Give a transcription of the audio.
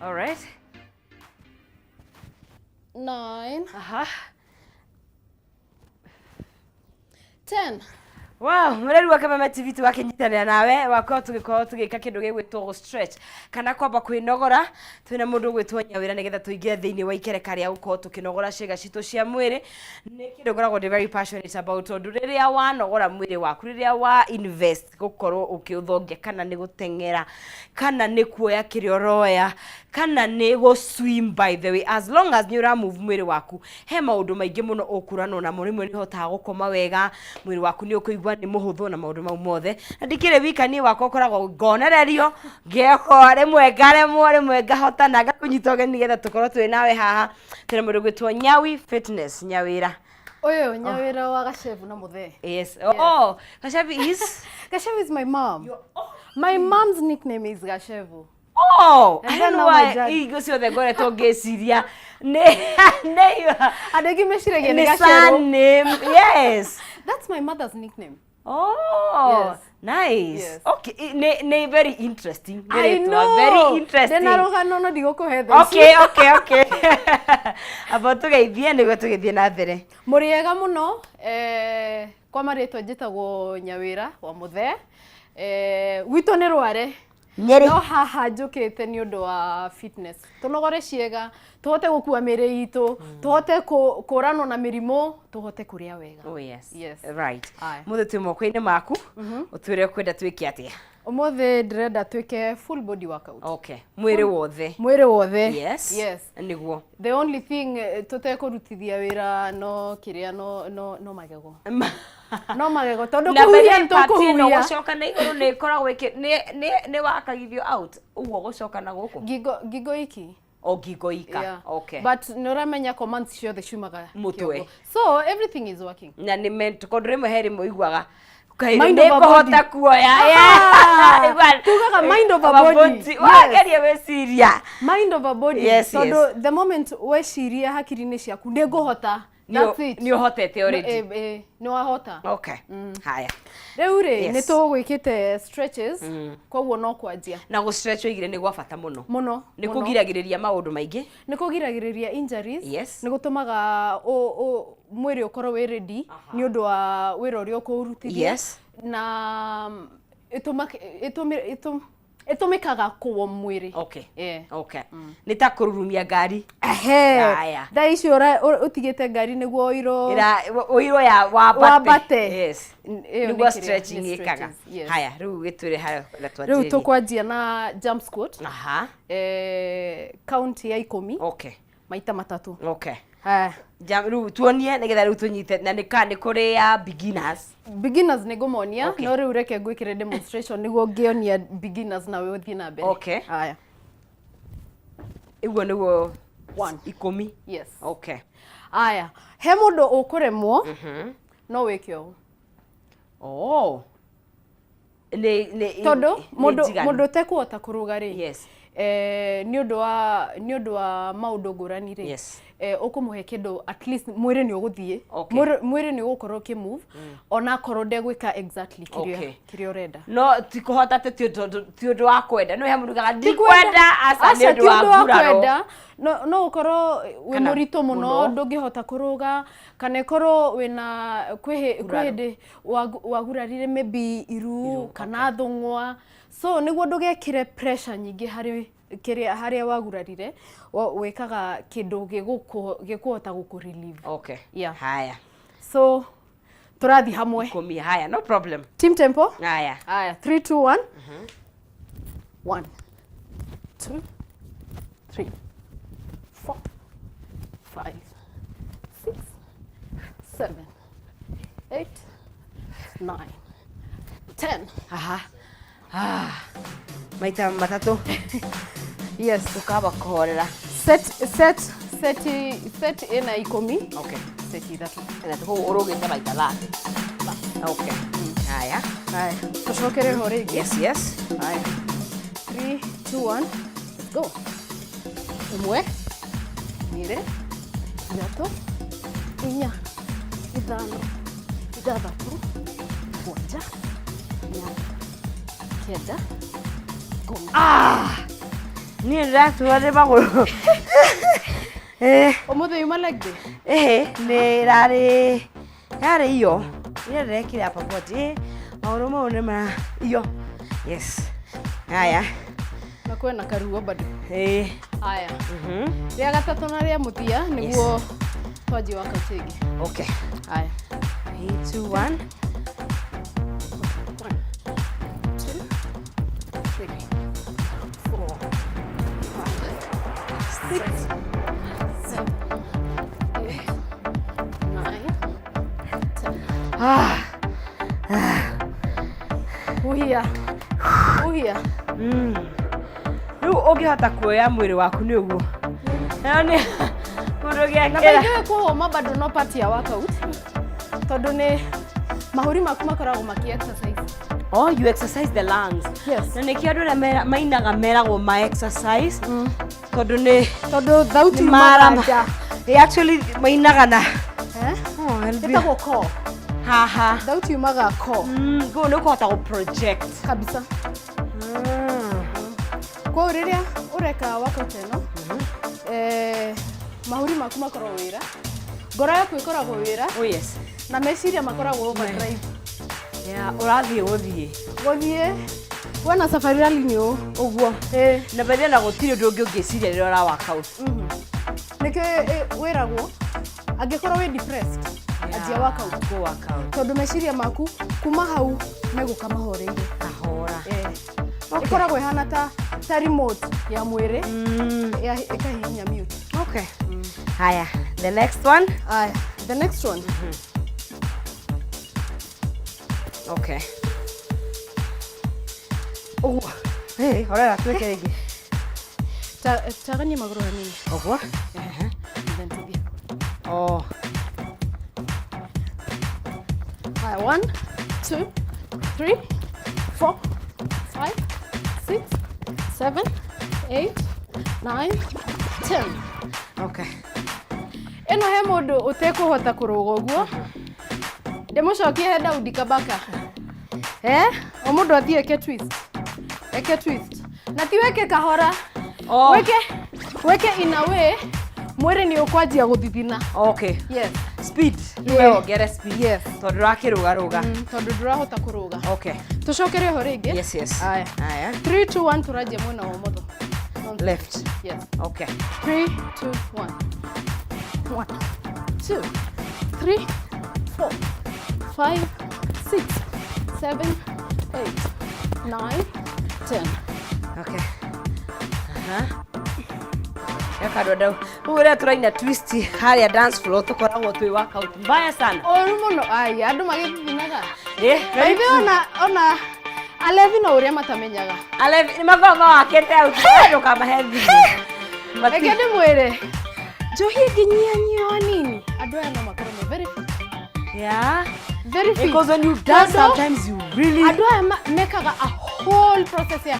All right. 9, Aha. 10. Wow, mũreri wa Kameme TV tũgakĩnyitanĩra nawe wakorwo tũgĩkorwo tũgĩka kĩndũ gĩgwĩtwo gũ stretch kana kwamba kwĩnogora. Twĩna mũndũ ũgwĩtwo Nyawĩra nĩgetha tũingĩre thĩinĩ wa ikereka rĩa gũkorwo tũkĩnogora ciĩga citũ cia mwĩrĩ. Nĩ kĩndũ ngoragwo ndĩ very passionate about, tondũ rĩrĩa wanogora mwĩrĩ waku, rĩrĩa wa invest gũkorwo ũkĩũthongia, kana nĩ gũteng'era, kana nĩ kuoya kĩrĩa ũroya, kana nĩ gũ swim, by the way, as long as nĩ ũra move mwĩrĩ waku, he maũndũ maingĩ mũno ũkũranwo namo. Rĩmwe nĩ ũhotaga gũkoma wega, mwĩrĩ waku nĩ ũkũigua nĩ mũhũthũ na maũndũ mau mothe. Na ndikĩrĩ wika, niĩ wakwa ũkoragwo ngonererio, ngekwo rĩmwe ngaremwo, rĩmwe ngahota, na ngakũnyita ũgeni nĩgetha tũkorwo twĩ nawe haha. Twĩna mũndũ gwĩtwo Nyawi Fitness, Nyawĩra. Ũyũ Nyawĩra wa Gacebu na Mũthee. Yes. Oh, Gacebu is Gashevu is my mom. My mom's nickname is Gashevu. Oh, And I then don't know now my why dad. hingo ciothe ngoretwo ngĩciria nĩ Andũ aingĩ meciragia nĩ nĩ Gacerũ. surname. Yes. That's my mother's nickname. Oh, Yes. nice. Yes. Okay, nĩ very interesting. Nĩ I rĩtwa know. very interesting. Ndĩna rũgano no ndigũkũhe thaa ici. Okay. Amba tũgeithie nĩguo tũgĩthiĩ na mbere. Mũrĩega mũno. Kwa marĩtwa njĩtagwo Nyawĩra wa Mũthee. Gwitũ nĩ Rware. Nyeri. No haha njũkĩte nĩ ũndũ wa fitness, tũnogore ciĩga, tũhote gũkua mĩrĩ itũ, tũhote kũranwo na mĩrimũ, tũhote kũrĩa wega. Oh yes. Yes. Right. Aya. Mũthĩ twĩ moko-inĩ maku. Ũtwĩre ũkwenda twĩke atĩa. Ũmũthĩ ndĩrenda twĩke full body workout. Okay. Mwĩrĩ wothe. Mwĩrĩ wothe. Yes. Yes. Nĩguo. The only thing tũtekũrutithia wĩra no kĩrĩa no magego, no magego, tondũ Na kũhuhia mbere part ĩno nĩtũkũhuhia. Gũcoka na igũrũ nĩ ĩkoragwo nĩ wakagithio out ũguo gũcoka na gũkũ. Ngingo iki. O ngingo ika. Yeah. Okay. But nĩ ũramenya commands ciothe ciumaga Mũtwe. kĩongo. So everything is working. Na nĩ mental, tondũ rĩmwe he rĩmwe ũiguaga kaĩ Mind nĩ over ngũhota body. kuoya. Ah, tugaga mind over body. Yes. Wageria gwĩciria. Mind over body. Yes. Tondũ the moment weciria hakiri-inĩ ciaku nĩ ngũhota, that's it. Nĩ ũhotete already. Nĩ wahota. Okay, haya. Rĩu rĩ, nĩ tũgwĩkĩte stretches, koguo no kwanjia. Na gũ stretch oigire nĩ gwa bata mũno. Mũno. Nĩ Mũno. Kũgiragĩrĩria maũndũ maingĩ. Nĩ kũgiragĩrĩria injuries. Yes. Nĩ gũtũmaga mwĩrĩ ũkorwo wĩ ready nĩ ũndũ wa wĩra ũrĩa ũkũũrutithia. Na ĩtũmĩkaga kũwarm mwĩrĩ. Okay. Yeah. Okay, nĩ ta kũrurumia ngari. Ehe. Haya. Thaa ici ũtigĩte ngari nĩguo ũiro Ũiro ya wambate. Wambate. Yes. Ĩyo nĩ Nĩguo kĩrĩa, stretching nĩ ĩkaga. stretches, yes. Haya, rĩu gĩtwĩre harĩa Rĩu twambĩrĩrie. tũkwanjia na jump squat. Count ya 10 maita matatũ. Okay. Haya. Rĩu tuonie nĩgetha rĩu tũnyite na nĩ ka nĩ kũrĩ ya beginners. Beginners nĩ ngũmonia. Okay. No rĩu reke ngwĩkĩre demonstration nĩguo ngĩonia beginners nawe ũthiĩ na mbere. Okay. Haya. Ĩguo nĩguo. One. 10. Yes. Okay. Aya, he mũndũ ũkũremwo, no wĩke ũũ. Oh, nĩ Tondũ nĩ mũndũ njiganu. Mũndũ ũtekũhota kũrũga rĩ, nĩ ũndũ wa maũndũ ngũrani rĩ, ũkũmũhe kĩndũ at least mwĩrĩ nĩ ũgũthiĩ. Mwĩrĩ nĩ ũgũkorwo ũkĩmove ona akorwo ndegwĩka exactly kĩrĩa kĩrĩa ũrenda. No ti kũhota atĩ ti ũndũ wa kwenda, no he mũndũ ugaga Ti ndikwenda, aca, nĩ Aca, ũndũ ti wa ũndũ wa nguraro. kwenda. No ũkorwo wĩ Kana mũritũ mũno, mũno. ndũngĩhota kũrũga, kana ĩkorwo wĩna kwĩ Nguraro. hĩndĩ wagurarire maybe iru, Iru, kana thũng'wa, so nĩguo ndũgekĩre pressure nyingĩ harĩ kĩrĩa harĩa wagurarire, wĩkaga kĩndũ gĩkũhota gũkũ relieve. Okay. Yeah. Haya. So tũrathiĩ hamwe. 10, haya, no problem. Team tempo. Haya. Haya, 3, 2, 1. 1, 2, 3, 4, 5, 6, 7, 8, 9, 10. Aha. Ah. Maita matatũ. Yes. Ũkamba kũhorera. Set ĩna 10. Set 3. Na koguo ũrũgĩte maita 30. Okay, haya. Haya, tũcokere ho rĩngĩ. Yes. Haya. 3, 2, 1. Let's go. 1, 2, 3, 4, 5, 6, 7, 8, 9, 10. Ah! Niĩ ndĩraturwo nĩ magũrũ. Ũmũthĩ yuma leg day. Ĩhĩ, nĩ ĩrarĩ yarĩ iyo. Ira ndĩrekire upper body. Magũrũ mau nĩ ma iyo. Yes. Haya. Na kwĩna karuo bado. Ĩĩ. Haya. Rĩa gatatũ na rĩa mũthia nĩguo twanjie workout ĩngĩ. Okay. Haya. 3 2 1. 1 2 3 4 5 6 7 8 9 10. Ah. Huhia. Huhia. Rĩu ũngĩhota kuoya mwĩrĩ waku nĩ ũguo. Ĩno nĩ kũndũ Na gĩakĩra. by the way kũhũma bado no part ya workout tondũ nĩ mahũri maku makoragwo maki exercise. Oh, you exercise the lungs. Yes. Na nĩkĩo andũ arĩa mainaga meragwo ma exercise tondũ nĩ Tondũ thauti nĩ yumaga marama. nja. They actually mainaga na Eh? Oh, Ĩtagwo core. haha. Thauti yumaga core Koguo nĩ ũkũhota gũ project. kabisa. Koguo rĩrĩa ũreka workout ĩno, mahũri maku makoragwo wĩra, ngoro yaku ĩkoragwo wĩra, Oh yes. na meciria makoragwo overdrive. Yeah, ũrathiĩ gũthiĩ. Gũthiĩ wona safari rally nĩ ũũ. Ũguo. Ĩĩ. Na by the way na gũtirĩ ũndũ ũngĩ ũngĩciria rĩrĩa ũra workout. Nĩkĩo wĩragwo angĩkorwo wĩ depressed, anjia workout. Go workout. Tondũ meciria maku kuma hau megũka mahoreire. Kahora. Ĩkoragwo ĩhana ta remote ya mwĩrĩ ya ĩkahihinya mute. Okay. Haya, the next one. Aya, the next one. Okay. Ũguo. Hey, horera twĩke rĩngĩ. Tagania magũrũ hanini. Ũguo. Then tũthiĩ. Oh. Haya, 1 2 3 4 5 6 7 8 9 10. Okay. Ĩno he mũndũ ũtekũhota kũrũga ũguo, ndĩmũcokie he Daudi Kabaka. O mũndũ athiĩ eke twist. Eke twist. Na ti wĩke kahora. Oh. Wĩke in a way mwĩrĩ nĩ ũkwanjia gũthithina. Okay. Yes. Speed. Yeah. We wongere speed. Yes. Tondũ ũrakĩrũgarũga. Tondũ ndũrahota kũrũga. Okay. Tũcokere ho rĩngĩ. Yes, yes. Aya. Haya. 3 2 1 tũranjia mwena wa ũmotho. Left. Yes. Okay. 3 2 1. 1 2 3 4 5 6 7 8 9 10. Okay. Aha. Gaka ndau. Rĩu rĩrĩa tũraina twist harĩa dance floor tũkoragwo twĩ workout mbaya sana. Ũru mũno. Ai, andũ magĩthithinaga. Eh, By the way, ona alevi no ũrĩa matamenyaga. Alevi nĩ makoragwo mawakĩte out. Ndũkamahe thimũ. Reke ndĩmwĩre, njohi ĩngĩnyihanyihio hanini, andũ aya no makorwo me very fit. Yeah. Very fit. Because when you dance Tondũ sometimes you really andũ aya mekaga a whole process ya